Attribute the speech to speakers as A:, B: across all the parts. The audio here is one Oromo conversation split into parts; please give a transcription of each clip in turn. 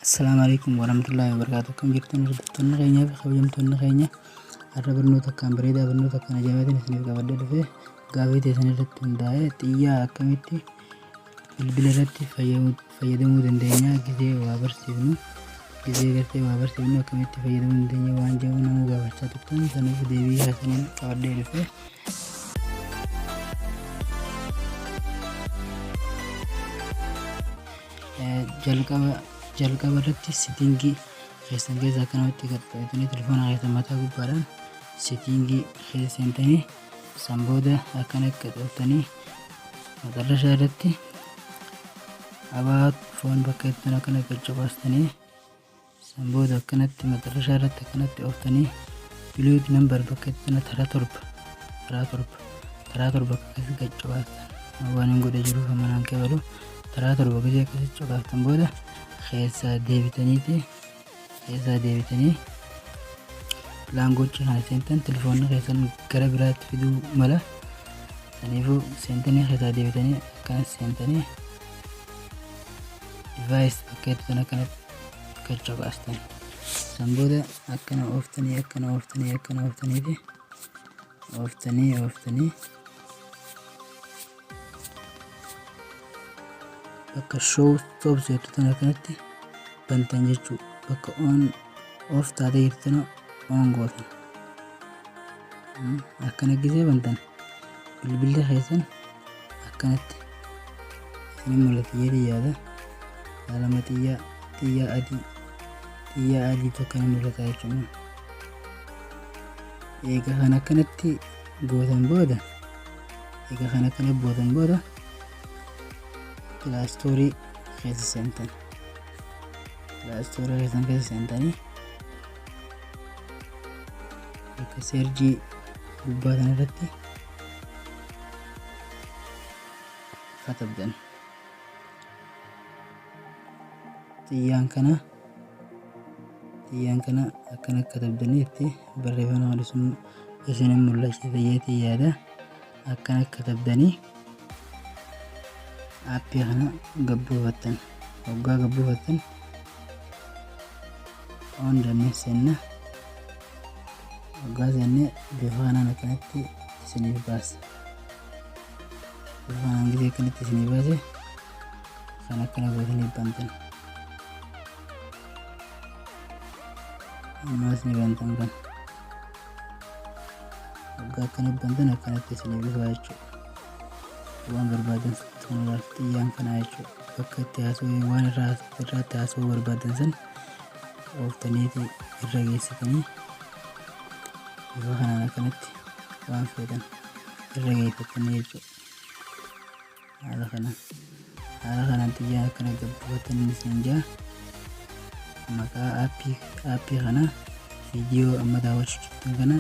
A: Assalaamu alaikum warahmatullahi wabarakatuh. Akkam jirtan hordoftoonni keenyaa fi kabajamtoonni keenya? Har'a barnoota akkaan bareedaa, barnoota akkaan ajaa'ibaatiin isiniif qabadhee dhufe. Gaafii teessan irratti hundaa'ee xiyyaa akkamitti bilbila irratti fayyadamuu dandeenya, gizee waa barsiifnu, gizee gartee waa barsiifnu akkamitti fayyadamuu dandeenya waan jedhu namuu gaafachaa turtan. Saniif deebii keessaniin qabadhee dhufe. Jalqaba jalqaba irratti setting keessan keessa akkanumatti qaxxaatanii, telefoona keessan mataa gubbaadhaan setting keessa seentanii, san booda akkana qaxxaatanii maxarrashaa irratti about phone bakka ittiin akkana qaccaqaastanii, san booda akkanatti maxarrashaa irratti akkanatti ooftanii, build number bakka ittiin taraa torba, taraa torba, taraa torba akkasii qaccaqaastan. Waan hin godhe jiruuf manaan keebalu. Taraa torba gisee akkasii cuqaaftan booda keessaa deebitaniiti, keessaa deebitanii language kana seentan. Telefoonni keessan gara biraatti fiduu mala. Saniifuu seentanii keessaa deebitanii akkana seentanii device bakka jettan akkanatti qaccaqaastan. San booda akkana ooftanii, akkana ooftanii, akkana ooftaniiti, ooftanii, ooftanii bakka show stop jettu tana akkanatti bantan jechuu. Bakka on off taatee jirtu tana on gootan. Akkana gisee bantan bilbilli keessan akkanatti isin mul'ata jedhee yaada. Lama xiyyaa, xiyyaa adii, xiyyaa adiitu akkana mul'ata jechuudha. Egaa kan akkanatti gootan booda, egaa kan akkana gootan booda, Play Store keessa seentan. Play Store keessan keessa seentanii bakka search gubbaa kana irratti katabdan. Xiyyaan kana, xiyyaan kana akkana katabdanii itti barreeffama sun isin mul'achisa jedheetii yaada. Akkana katabdanii app kana gabbuufattan. Hoggaa gabbuufattan on jennee seenna. Hoggaa seennee bifa kanaan akkanatti isiniif baasa. Bifa kanaan gisee akkanatti isinii baase, kan akkana gootanii bantan. Ammaas ni bantan. Kan hoggaa akkana bantan akkanatti isiniif dhufa jechuudha. Waan barbaadan kanuudhaaf xiyyaan kanaa jechuudha. Bakka itti haasa'uu, waan irratti haasa'uu barbaadan san ooftaniiti irra geessitanii bifa kanaan akkanatti waan feetan irra geeffattanii jechuudha. Haala kanaan, haala kanaan xiyyaan akkana gabbuufatanii isin jaa. Maqaa app kana viidiyoo amma daawwachuu jirtan kana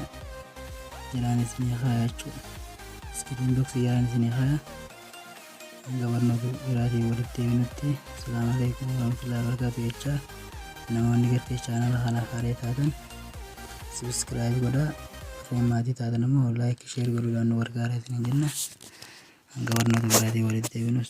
A: jalaan isinii kaaya jechuudha. Description box jalaan isinii kaaya. Hanga barnoota biraatiin walitti deebinutti asalaamu alaikum warahmatullahi wabarakatuh jechaa, namoonni gartee channel kanaaf haaraa taatan subscribe godhaa, warreen maatii taatan immoo like, share godhuudhaan nu gargaara isiniin jenna. Hanga barnoota biraatiin walitti deebinu.